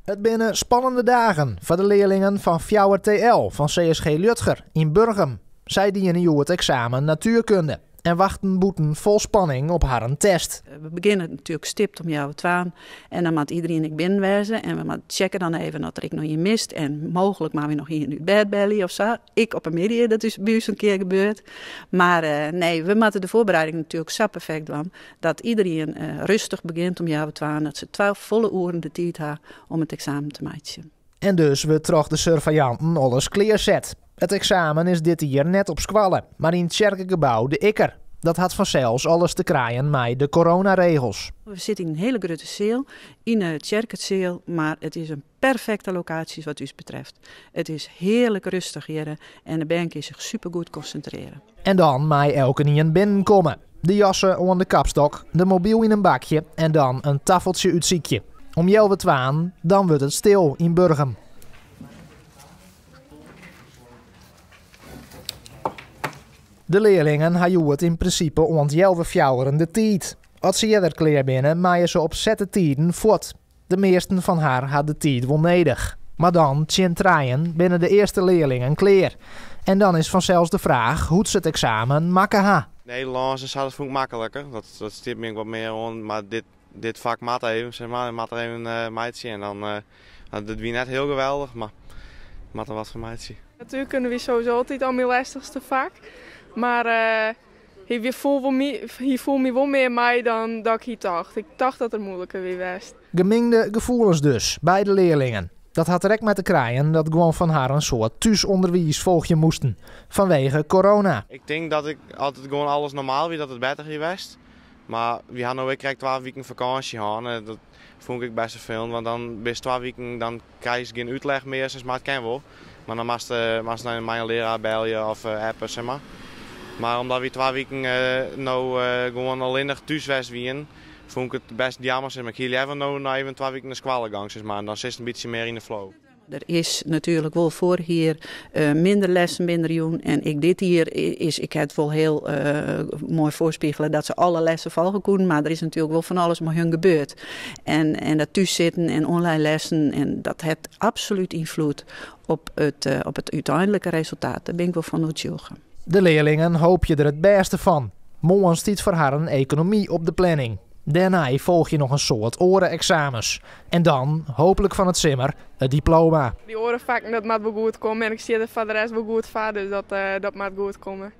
It binne spannende dagen foar de learlingen fan fjouwer TL fan CSG Liudger yn Burgum. Sy diene hjoed eksamen natuerkunde en wachten bûten fol spanning op harren test. We begjinne natuerlik stipt om healwei twaen en dan moat iderien ek binnen wêze en we moatte checke dan even oft der ek noch ien mist en mooglik moatte we noch ien út bêd belje of sa. Ek op 'e middei, dat is by ús in kear gebeurd. Mar nee, we moatte de foarbereiding natuerlik sa perfekt dwaan dat iderien rêstich begjint om healwei twaen, dat se twa folle oeren de tiid ha om it eksamen te meitsjen. En dus wurdt troch de surveillanten alles klearset. It eksamen is dit jier net op skoalle, mar yn tsjerkegebou De Ikker. Dat hat fansels alles te krijen mei de coronaregels. We sitte yn in hiele grutte seal, yn de tsjerkeseal, mar it is in perfekte lokaasje wat ús betreft. It is hearlik rêstich hjir en de bern kinne sich supergoed konsintrearje. En dan mei elkenien binnenkomme. De jassen oan de kapstok, de mobyl yn in bakje en dan in taffeltsje útsykje. Om healwei twaen, dan wurdt it stil yn Burgum. De learlingen ha hjoed yn prinsipe oant healwei fjouweren de tiid. As se earder klear binne, meie se op sette tiden fuort. De measten fan har ha de tiid wol nedich. Mar dan, tsjin trijen, binne de earste learlingen klear. En dan is fansels de fraach hoe't se it eksamen makke ha. Nederlânsk en sa, dat fûn ik makliker. Dat stiet my ek wat mear oan. Mar dit, dit fak moat even, zeg maar. Moat der even meitsje. En dan, dat wie net hiel geweldich, mar moat der wat fan meitsje. Natuerkunde wie sowieso altyd al myn lestichste fak. Mar hy foel wol my, hy foel my wol mear mei dan dat ik hie tocht. Ik tocht dat er moeiliker wie west. Gemingde gefoelens dus, by de learlingen. Dat hat der ek mei te krijen dat guon fan har in soad thúsûnderwiis folgje moasten, fanwege corona. Ik tink dat ik, as it gewoan alles normaal wie, dat it better hie west. Mar wy ha no ek krekt twa wiken fakânsje hân. En dat fûn ik ek best ferfelend, want dan bist twa wiken, dan krijst gjin útleg mear, sis mar. It kin wol, mar dan moatst, moatst nei mei in learaar belje of appe, sis mar. Mar omdat wy twa wiken no gewoan allinnich thús west wienen, fûn ik it best jammer, sis mar. Ik hie leaver no noch even twa wiken nei skoalle gong, sis mar. En dan sitst in bytsje mear yn de flow. Der is natuerlik wol foarich jier minder lessen binne der jûn. En ek dit jier is, ik ha it wol hiel moai foarspegele dat se alle lessen folge koenen, mar der is natuerlik wol fan alles mei hun gebeurd. En dat thússitten en online lessen, en dat hat absolút ynfloed op it, op it úteinlike resultaat. Dêr bin ik wol fan oertsjûge. De learlingen hoopje der it bêste fan. Moarn stiet foar harren ekonomy op de planning. Dêrnei folgje noch in soad oare eksamens. En dan, hooplik fan it simmer, it diploma. Dy oare fakken, dat moat wol goed komme. En ik stean der foar de rest wol goed foar, dus dat, dat moat goed komme.